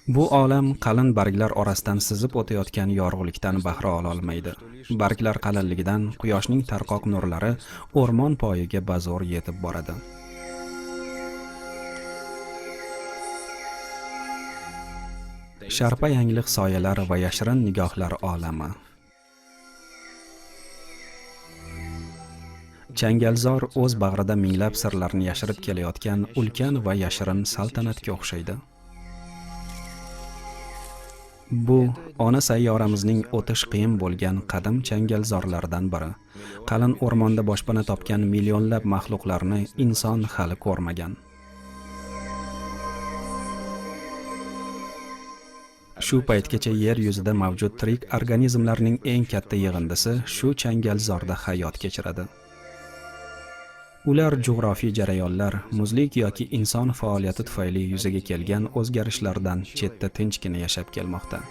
Bu olam qalin barglar orasidan sizib o'tayotgan yorug'likdan bahra ola olmaydi. Barglar qalinligidan quyoshning tarqoq nurlari o'rmon poyiga bazo'r yetib boradi. Sharpa yangliq soyalar va yashirin nigohlar olami. Changalzor o'z bag'rida minglab sirlarni yashirib kelayotgan ulkan va yashirin saltanatga o'xshaydi. Bu ona sayyoramizning o'tish qiyin bo'lgan qadim changalzorlardan biri. Qalin o'rmonda boshpana topgan millionlab maxluqlarni inson hali ko'rmagan. Shu paytgacha yer yuzida mavjud tirik organizmlarning eng katta yig'indisi shu changalzorda hayot kechiradi. Ular jo'g'rofiy jarayonlar, muzlik yoki inson faoliyati tufayli yuzaga kelgan o'zgarishlardan chetda tinchgina yashab kelmoqda.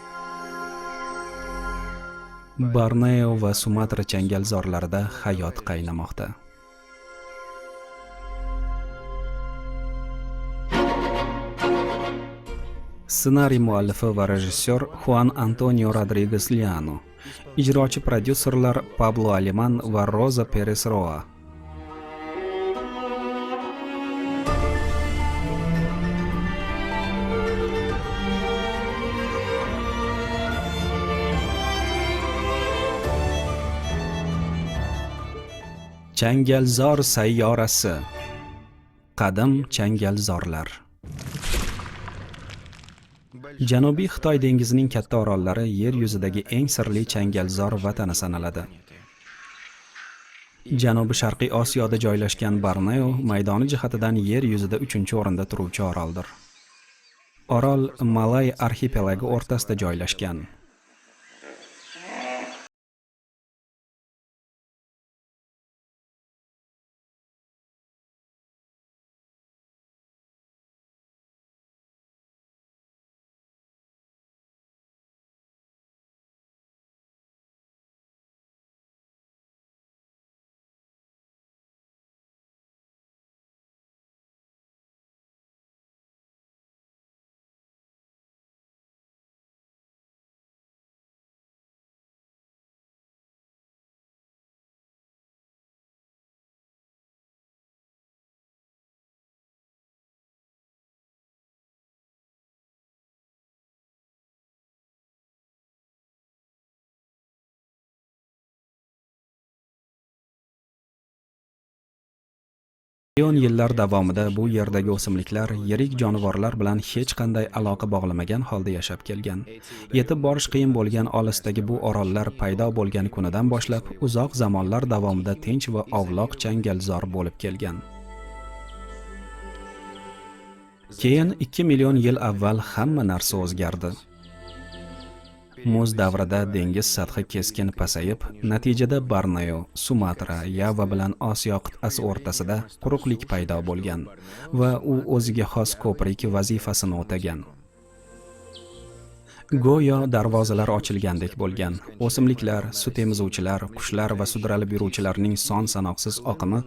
Borneo va Sumatra changalzorlarida hayot qaynamoqda. Ssenariy muallifi va rejissyor Juan Antonio Rodriguez Liano, ijrochi prodyuserlar Pablo Aleman va Rosa Perez Roa. Changalzor sayyorasi. Qadim changalzorlar. Janubiy Xitoy dengizining katta orollari yer yuzidagi eng sirli changalzor vatani sanaladi. Janubi Sharqiy Osiyoda joylashgan Borneo maydoni jihatidan yer yuzida 3-o'rinda turuvchi oroldir. Orol Malay arxipelagi o'rtasida joylashgan. Million yillar davomida bu yerdagi o'simliklar yirik jonivorlar bilan hech qanday aloqa bog'lamagan holda yashab kelgan. Yetib borish qiyin bo'lgan olisdagi bu orollar paydo bo'lgan kunidan boshlab uzoq zamonlar davomida tinch va ovloq changalzor bo'lib kelgan. Keyin 2 million yil avval hamma narsa o'zgardi. Muz davrida dengiz sathi keskin pasayib, natijada Borneo, Sumatra, Yava bilan Osiyo qit'asi o'rtasida quruqlik paydo bo'lgan va u o'ziga xos ko'prik vazifasini o'tagan. Go'yo darvozalar ochilgandek bo'lgan. O'simliklar, sut emizuvchilar, qushlar va sudralib yuruvchilarning son-sanoqsiz oqimi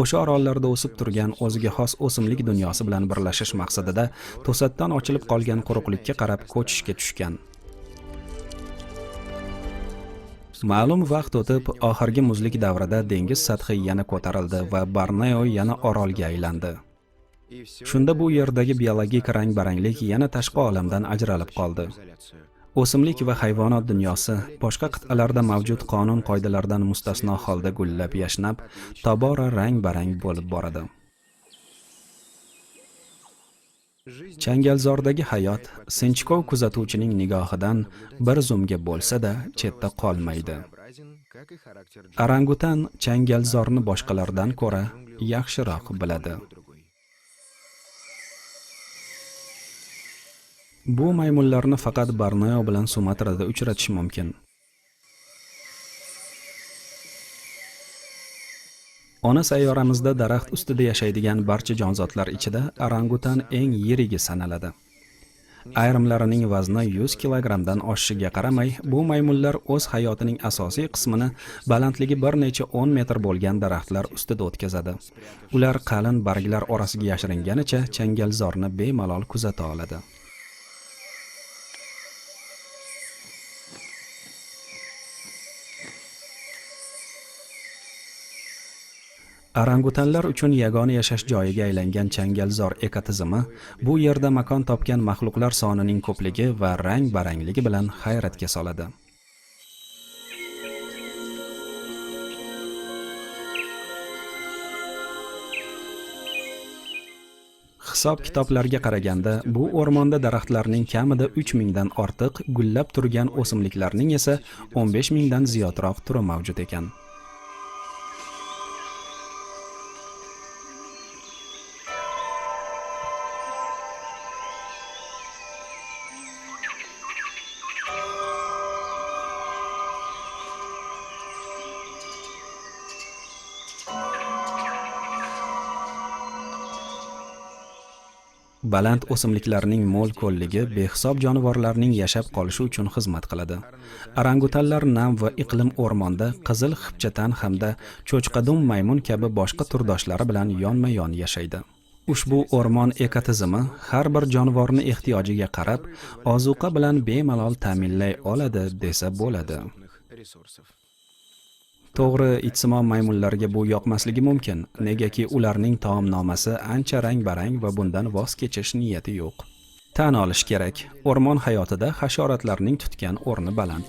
o'sha orollarda o'sib turgan o'ziga xos o'simlik dunyosi bilan birlashish maqsadida to'satdan ochilib qolgan quruqlikka qarab ko'chishga tushgan. Ma'lum vaqt o'tib, oxirgi muzlik davrida dengiz sathi yana ko'tarildi va Borneo yana orolga aylandi. Shunda bu yerdagi biologik rang-baranglik yana tashqi olamdan ajralib qoldi. O'simlik va hayvonot dunyosi boshqa qit'alarda mavjud qonun-qoidalardan mustasno holda gullab yashnab, tobora rang-barang bo'lib boradi. Changalzordagi hayot sinchkov kuzatuvchining nigohidan bir zumga bo'lsa-da chetda qolmaydi. Orangutan changalzorni boshqalardan ko'ra yaxshiroq biladi. Bu maymunlarni faqat Borneo bilan Sumatrada uchratish mumkin. Ona sayyoramizda daraxt ustida yashaydigan barcha jonzotlar ichida orangutan eng yirigi sanaladi. Ayrimlarining vazni 100 kilogrammdan oshishiga qaramay, bu maymunlar o'z hayotining asosiy qismini balandligi bir necha 10 metr bo'lgan daraxtlar ustida o'tkazadi. Ular qalin barglar orasiga yashiringanicha changalzorni bemalol kuzata oladi. Orangutanlar uchun yagona yashash joyiga aylangan changalzor ekotizimi bu yerda makon topgan maxluqlar sonining ko'pligi va rang-barangligi bilan hayratga soladi. Hisob-kitoblarga qaraganda, bu o'rmonda daraxtlarning kamida 3000 dan ortiq, gullab turgan o'simliklarning esa 15 mingdan ziyodroq turi mavjud ekan. Baland o'simliklarning mo'l-ko'lligi behisob jonivorlarning yashab qolishi uchun xizmat qiladi. Orangutanlar nam va iqlim o'rmonda qizil xipchatan hamda cho'chqadum maymun kabi boshqa turdoshlari bilan yonma-yon yashaydi. Ushbu o'rmon ekotizimi har bir jonivorni ehtiyojiga qarab ozuqa bilan bemalol ta'minlay oladi desa bo'ladi. To'g'ri, itsimon maymunlarga bu yoqmasligi mumkin, negaki ularning taomnomasi ancha rang-barang va bundan voz kechish niyati yo'q. Tan olish kerak, o'rmon hayotida hasharotlarning tutgan o'rni baland.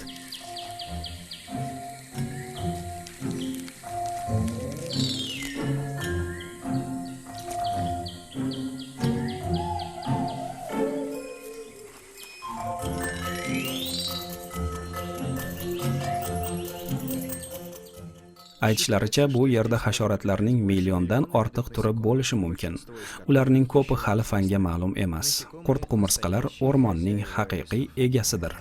Aytishlaricha, bu yerda hasharotlarning milliondan ortiq turi bo'lishi mumkin. Ularning ko'pi hali fanga ma'lum emas. Qurt-qumursqalar o'rmonning haqiqiy egasidir.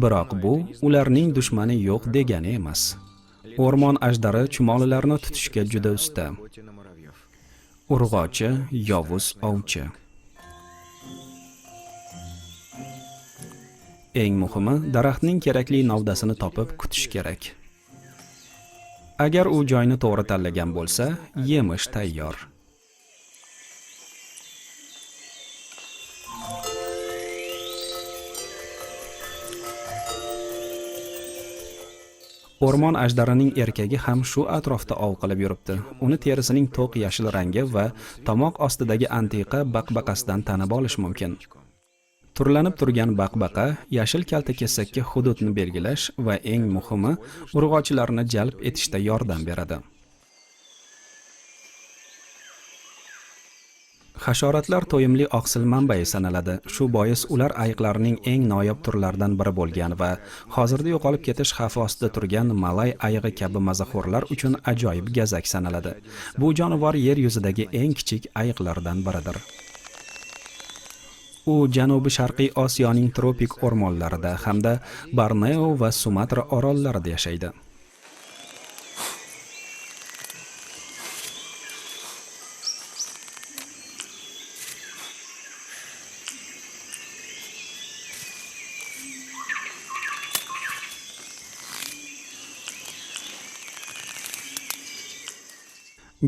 Biroq bu ularning dushmani yo'q degani emas. O'rmon ajdari chumolilarni tutishga juda usta. Urg'ochi, yovuz ovchi. Eng muhimi, daraxtning kerakli novdasini topib kutish kerak. Agar u joyni to'g'ri tanlagan bo'lsa, yemish tayyor. O'rmon ajdarining erkagi ham shu atrofda ov qilib yuribdi. Uni terisining to'q yashil rangi va tomoq ostidagi antiqa baqbaqasidan tanib olish mumkin. Turlanib turgan baqbaqa yashil kaltakesakka hududni belgilash va eng muhimi, urg'ochilarni jalb etishda yordam beradi. Hasharotlar to'yimli oqsil manbai sanaladi. Shu bois ular ayiqlarning eng noyob turlaridan biri bo'lgan va hozirda yo'qolib ketish xavfi ostida turgan malay ayig'i kabi mazaxo'rlar uchun ajoyib gazak sanaladi. Bu jonivor yer yuzidagi eng kichik ayiqlardan biridir. U Janubi-Sharqiy Osiyoning tropik o'rmonlarida hamda Borneo va Sumatra orollarida yashaydi.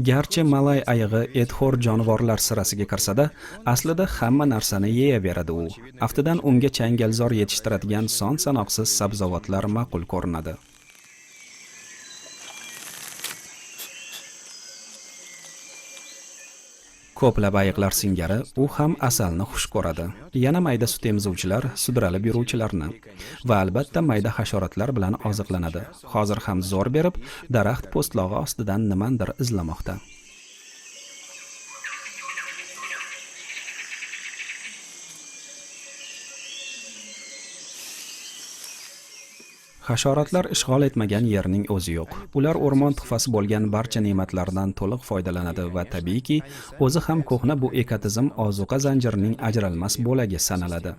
Garchi malay ayig'i etxo'r jonivorlar sirasiga kirsa-da, aslida hamma narsani yeyaveradi u. Aftidan unga changalzor yetishtiradigan son-sanoqsiz sabzavotlar ma'qul ko'rinadi. Ko'plab ayiqlar singari u ham asalni xush ko'radi. Yana mayda sut emizuvchilar, sudralib yuruvchilarni va albatta mayda hasharotlar bilan oziqlanadi. Hozir ham zo'r berib, daraxt po'stlog'i ostidan nimandir izlamoqda. Hasharotlar ishg'ol etmagan yerning o'zi yo'q. Ular o'rmon tuhfasi bo'lgan barcha ne'matlardan to'liq foydalanadi va tabiiyki, o'zi ham ko'hna bu ekotizim ozuqa zanjirining ajralmas bo'lagi sanaladi.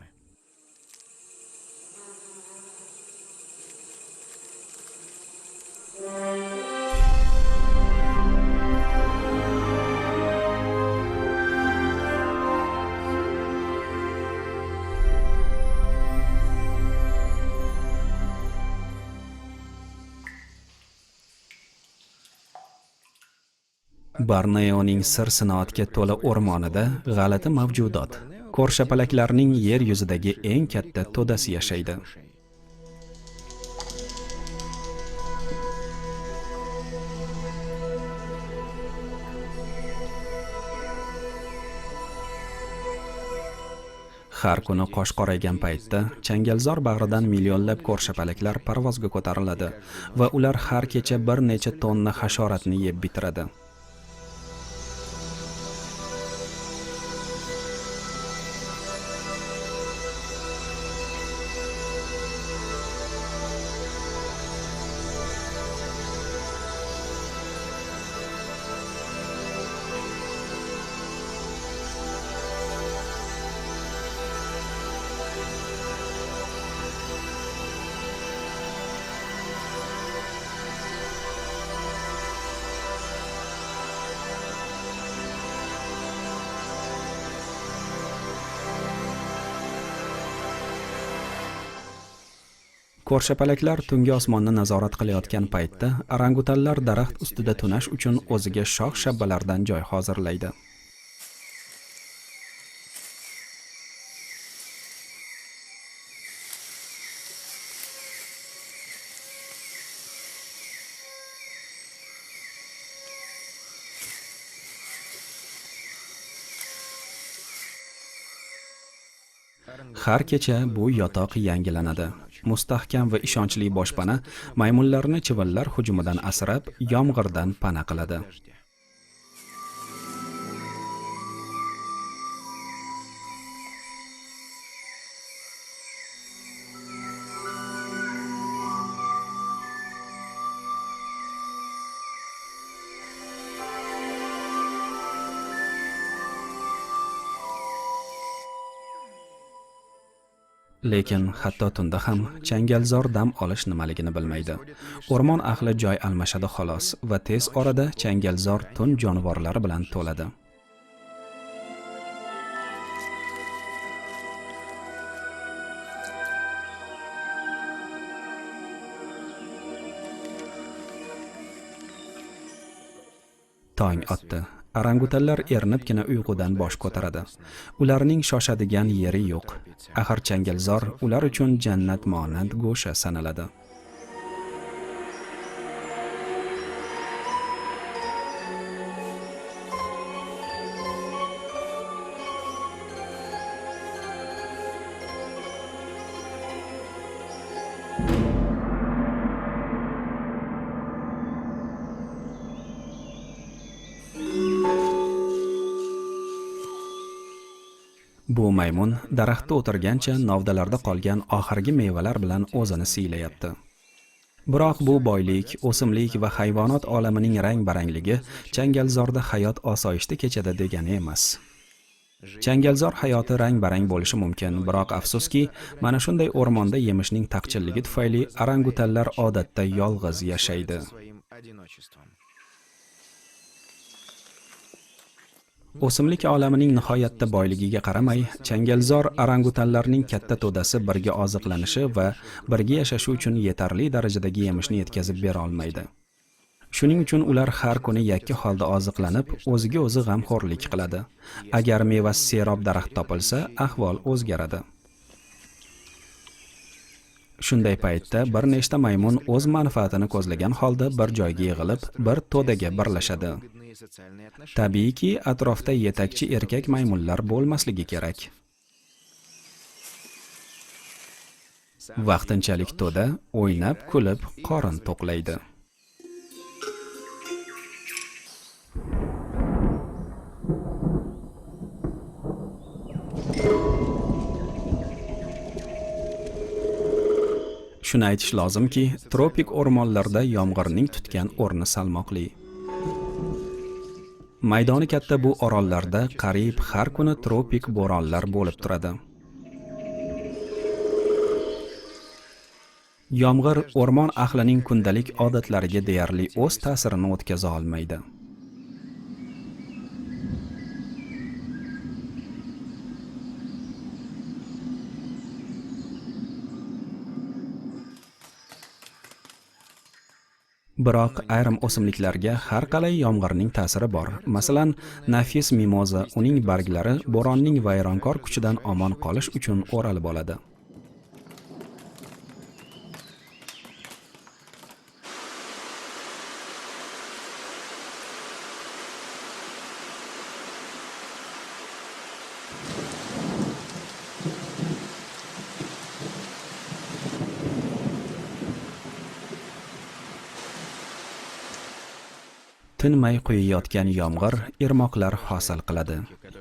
Borneoning sir-sinoatga to'la o'rmonida g'alati mavjudot, ko'rshapalaklarning yer yuzidagi eng katta to'dasi yashaydi. Har kuni qosh qoraygan paytda changalzor bag'ridan millionlab ko'rshapalaklar parvozga ko'tariladi va ular har kecha bir necha tonna hasharotni yeb bitiradi. Ko'rshapalaklar tungi osmonni nazorat qilayotgan paytda orangutanlar daraxt ustida tunash uchun o'ziga shox-shabbalardan joy hozirlaydi. Har kecha bu yotoq yangilanadi. Mustahkam va ishonchli boshpana maymunlarni chivinlar hujumidan asrab, yomg'irdan pana qiladi. Lekin hatto tunda ham changalzor dam olish nimaligini bilmaydi. O'rmon ahli joy almashadi xolos va tez orada changalzor tun jonivorlari bilan to'ladi. Tong otdi. Orangutanlar erinibgina uyqudan bosh ko'taradi. Ularning shoshadigan yeri yo'q. Axir changalzor ular uchun jannat monand go'sha sanaladi. Bu maymun daraxtda o'tirgancha novdalarda qolgan oxirgi mevalar bilan o'zini siylayapti. Biroq bu boylik, o'simlik va hayvonot olamining rang-barangligi changalzorda hayot osoyishta kechadi degani emas. Changalzor hayoti rang-barang bo'lishi mumkin, biroq afsuski, mana shunday o'rmonda yemishning taqchilligi tufayli orangutanlar odatda yolg'iz yashaydi. O'simlik olamining nihoyatda boyligiga qaramay, changalzor orangutanlarning katta to'dasi birga oziqlanishi va birga yashashi uchun yetarli darajadagi yemishni yetkazib bera olmaydi. Shuning uchun ular har kuni yakka holda oziqlanib, o'ziga o'zi g'amxo'rlik qiladi. Agar mevasi serob daraxt topilsa, ahvol o'zgaradi. Shunday paytda bir nechta maymun o'z manfaatini ko'zlagan holda bir joyga yig'ilib, bir to'daga birlashadi. Tabiiyki, atrofda yetakchi erkak maymunlar bo'lmasligi kerak. Vaqtinchalik to'da o'ynab, kulib, qorin to'qlaydi. Shuni aytish lozimki, tropik o'rmonlarda yomg'irning tutgan o'rni salmoqli. Maydoni katta bu orollarda qariyb har kuni tropik bo'ronlar bo'lib turadi. Yomg'ir o'rmon ahlining kundalik odatlariga deyarli o'z ta'sirini o'tkaza olmaydi. Biroq ayrim o'simliklarga har qalay yomg'irning ta'siri bor. Masalan, nafis mimoza, uning barglari bo'ronning vayronkor kuchidan omon qolish uchun o'ralib oladi. Tinmay quyayotgan yomg'ir irmoqlar hosil qiladi.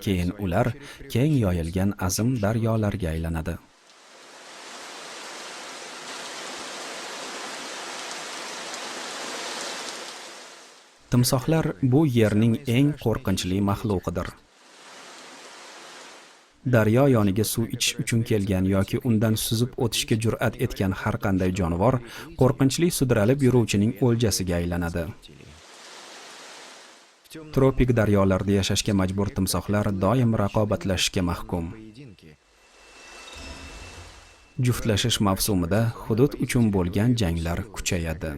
Keyin ular keng yoyilgan azim daryolarga aylanadi. Timsohlar bu yerning eng qo'rqinchli maxluqidir. Daryo yoniga suv ichish uchun kelgan yoki undan suzib o'tishga jur'at etgan har qanday jonivor qo'rqinchli sudralib yuruvchining o'ljasiga aylanadi. Tropik daryolarda yashashga majbur timsohlar doim raqobatlashishga mahkum. Juftlashish mavsumida hudud uchun bo'lgan janglar kuchayadi.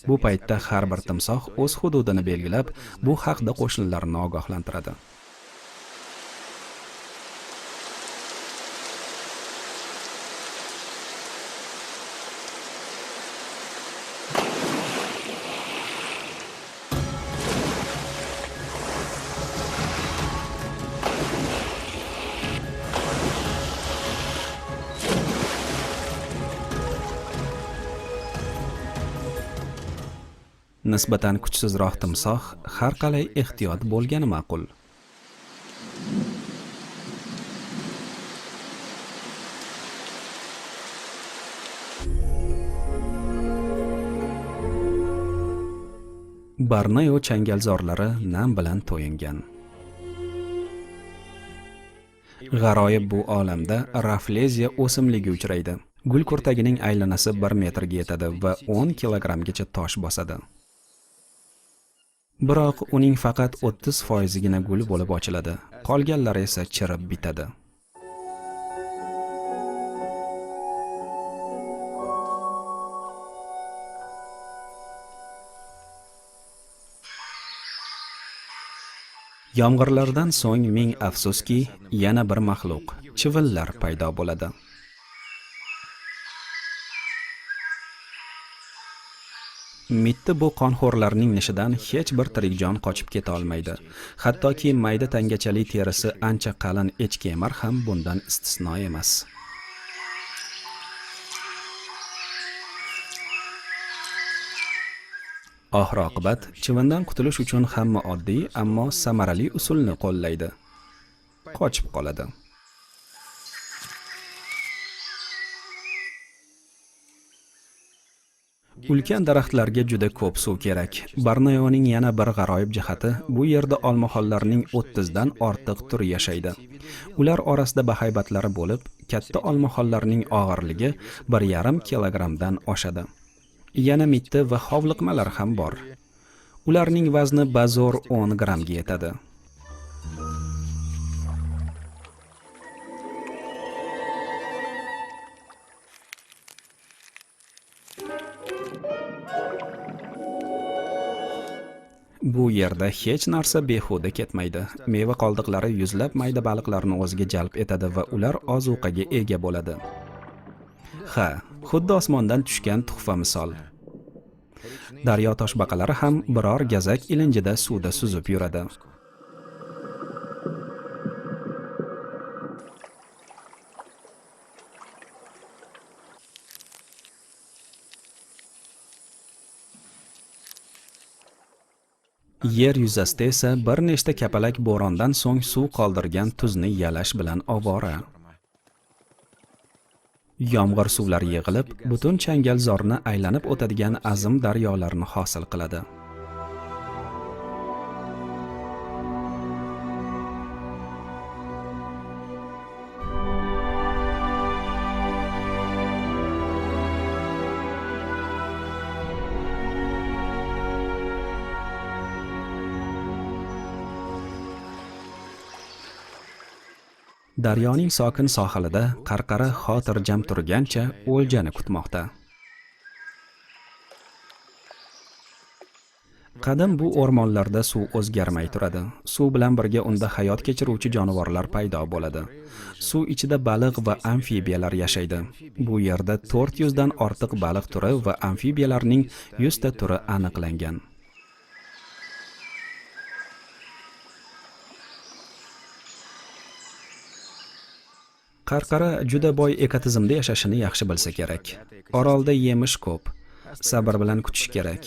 Bu paytda har bir timsoh o'z hududini belgilab, bu haqda qo'shnilarini ogohlantiradi. Nisbatan kuchsizroq timsoh har qalay ehtiyot bo'lgani ma'qul. Borneo changalzorlari nam bilan to'yingan. G'aroyib bu olamda rafleziya o'simligi uchraydi. Gul kurtagining aylanasi 1 metrga yetadi va 10 kilogrammgacha tosh bosadi. Biroq uning faqat 30%gina gul bo'lib ochiladi, qolganlari esa chirib bitadi. Yomg'irlardan so'ng ming afsuski yana bir maxluq chivinlar paydo bo'ladi. Mitti bu qonxo'rlarning nishidan hech bir tirik jon qochib keta olmaydi. Hattoki mayda tangachali terisi ancha qalin echkemar ham bundan istisno emas. Oxir-oqibat chivindan qutulish uchun hamma oddiy, ammo samarali usulni qo'llaydi. Qochib qoladi. Ulkan daraxtlarga juda ko'p suv kerak. Borneoning yana bir g'aroyib jihati, bu yerda olmaxonlarning 30 dan ortiq turi yashaydi. Ular orasida bahaybatlari bo'lib, katta olmaxonlarning og'irligi 1,5 kilogrammdan oshadi. Yana mitti va hovliqmalar ham bor. Ularning vazni bazo'r 10 grammga yetadi. Bu yerda hech narsa behuda ketmaydi. Meva qoldiqlari yuzlab mayda baliqlarni o'ziga jalb etadi va ular ozuqaga ega bo'ladi. Ha, xuddi osmondan tushgan tuhfa misol. Daryo toshbaqalari ham biror gazak ilinjida suvda suzib yuradi. Yer yuzasida esa bir nechta kapalak bo'rondan so'ng suv qoldirgan tuzni yalash bilan ovora. Yomg'ir suvlari yig'ilib, butun changalzorni aylanib o'tadigan azim daryolarni hosil qiladi. Daryoning sokin sohilida qarqara xotirjam turgancha o'ljani kutmoqda. Qadim bu o'rmonlarda suv o'zgarmay turadi. Suv bilan birga unda hayot kechiruvchi jonivorlar paydo bo'ladi. Suv ichida baliq va amfibiyalar yashaydi. Bu yerda 400 dan ortiq baliq turi va amfibiyalarning 100 ta turi aniqlangan. Qarqara juda boy ekotizimda yashashini yaxshi bilsa kerak. Orolda yemish ko'p. Sabr bilan kutish kerak.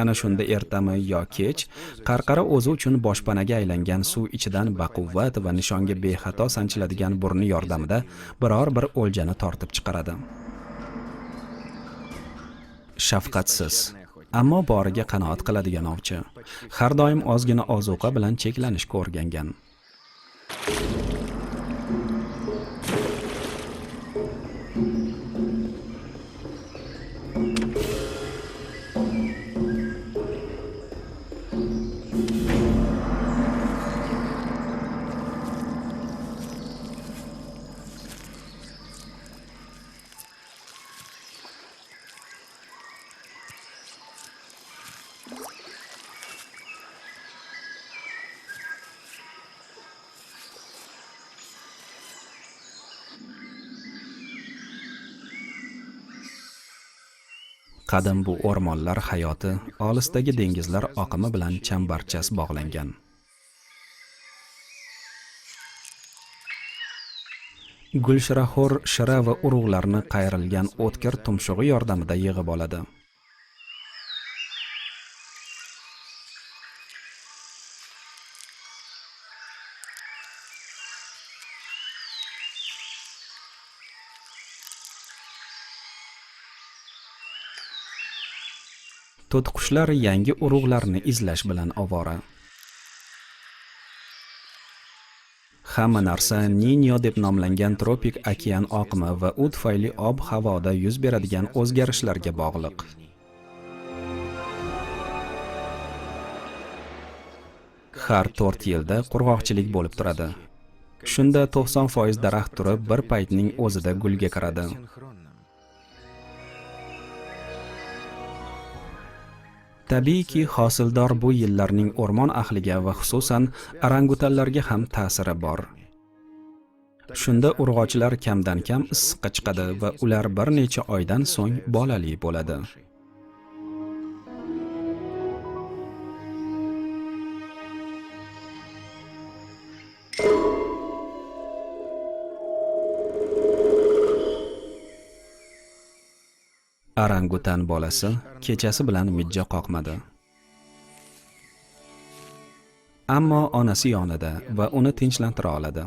Ana shunda ertami yo kech qarqara o'zi uchun boshpanaga aylangan suv ichidan baquvvat va nishonga bexato sanchiladigan burni yordamida biror bir o'ljani tortib chiqaradi. Shafqatsiz, ammo boriga qanoat qiladigan ovchi har doim ozgina ozuqa bilan cheklanishga o'rgangan. Qadim bu o'rmonlar hayoti olisdagi dengizlar oqimi bilan chambarchas bog'langan. Gulshiraxo'r shira va urug'larni qayrilgan o'tkir tumshug'i yordamida yig'ib oladi. To'tiqushlar yangi urug'larni izlash bilan ovora. Hamma narsa Ninyo deb nomlangan tropik okean oqimi va u tufayli ob-havoda yuz beradigan o'zgarishlarga bog'liq. Har 4 yilda qurg'oqchilik bo'lib turadi. Shunda 90% daraxt turi bir paytning o'zida gulga kiradi. Tabiiyki, hosildor bu yillarning o'rmon ahliga va xususan orangutanlarga ham ta'siri bor. Shunda urg'ochilar kamdan-kam issiqqa chiqadi va ular bir necha oydan so'ng bolali bo'ladi. Orangutan bolasi kechasi bilan mijja qoqmadi. Ammo onasi yonida va uni tinchlantira oladi.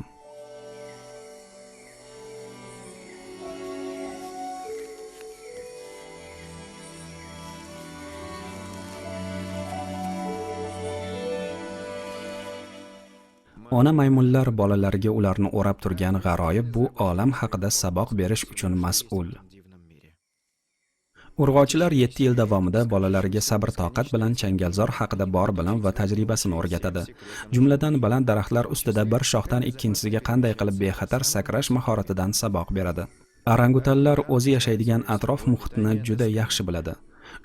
Ona maymunlar bolalariga ularni o'rab turgan g'aroyib bu olam haqida saboq berish uchun mas'ul. Urg'ochilar 7 yil davomida bolalariga sabr-toqat bilan changalzor haqida bor bilim va tajribasini o'rgatadi. Jumladan, baland daraxtlar ustida bir shoxdan ikkinchisiga qanday qilib bexatar sakrash mahoratidan saboq beradi. Orangutanlar o'zi yashaydigan atrof muhitni juda yaxshi biladi.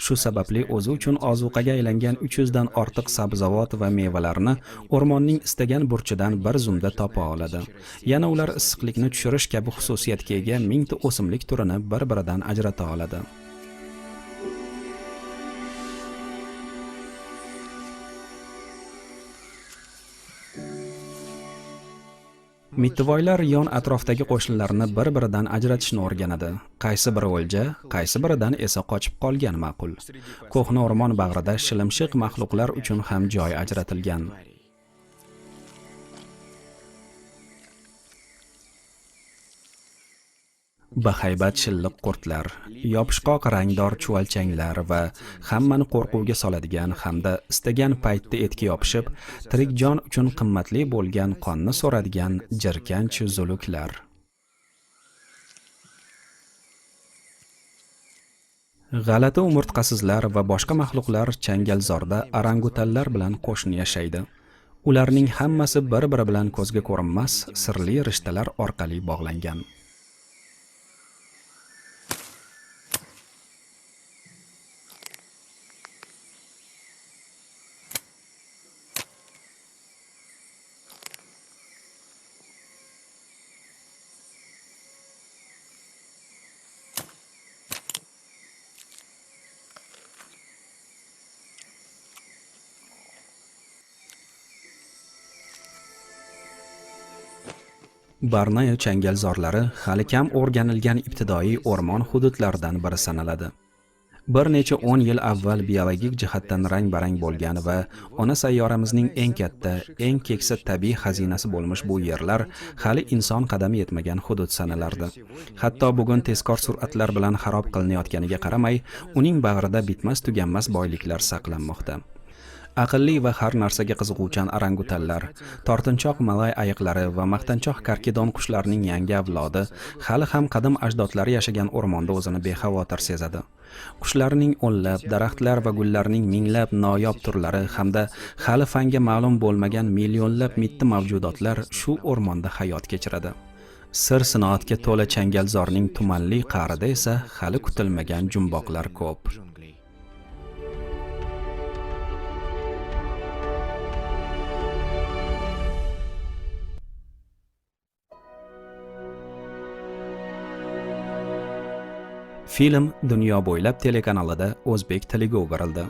Shu sababli o'zi uchun ozuqaga aylangan 300 dan ortiq sabzavot va mevalarni o'rmonning istagan burchidan bir zumda topa oladi. Yana ular issiqlikni tushirish kabi xususiyatga ega 1000 ta o'simlik turini bir-biridan ajrata oladi. Mittivoylar yon atrofdagi qo'shnilarni bir-biridan ajratishni o'rganadi. Qaysi biri o'lja, qaysi biridan esa qochib qolgan ma'qul. Ko'hna o'rmon bag'rida shilimshiq maxluqlar uchun ham joy ajratilgan. Bahaybat shilliq qurtlar, yopishqoq rangdor chuvalchanglar va hammani qo'rquvga soladigan hamda istagan paytda etga yopishib, tirik jon uchun qimmatli bo'lgan qonni so'radigan jirkanch zuluklar. G'alati umurtqasizlar va boshqa maxluqlar changalzorda orangutanlar bilan qo'shni yashaydi. Ularning hammasi bir-biri bilan ko'zga ko'rinmas sirli rishtalar orqali bog'langan. Borneo changalzorlari hali kam o'rganilgan ibtidoiy o'rmon hududlaridan biri sanaladi. Bir necha 10 yil avval biologik jihatdan rang-barang bo'lgan va ona sayyoramizning eng katta, eng keksa tabiiy xazinasi bo'lmish bu yerlar hali inson qadami yetmagan hudud sanalardi. Hatto bugun tezkor sur'atlar bilan xarob qilinayotganiga qaramay, uning bag'rida bitmas tuganmas boyliklar saqlanmoqda. Aqlli va har narsaga qiziquvchan orangutanlar, tortinchoq malay ayiqlari va maqtanchoq karkidon qushlarining yangi avlodi hali ham qadim ajdodlari yashagan o'rmonda o'zini bexavotir sezadi. Qushlarning o'nlab, daraxtlar va gullarning minglab noyob turlari hamda hali fanga ma'lum bo'lmagan millionlab mitti mavjudotlar shu o'rmonda hayot kechiradi. Sir sinoatga to'la changalzorning tumanli qa'rida esa hali kutilmagan jumboqlar ko'p. Джунглей. Film dunyo bo'ylab telekanalida o'zbek tiliga o'girildi.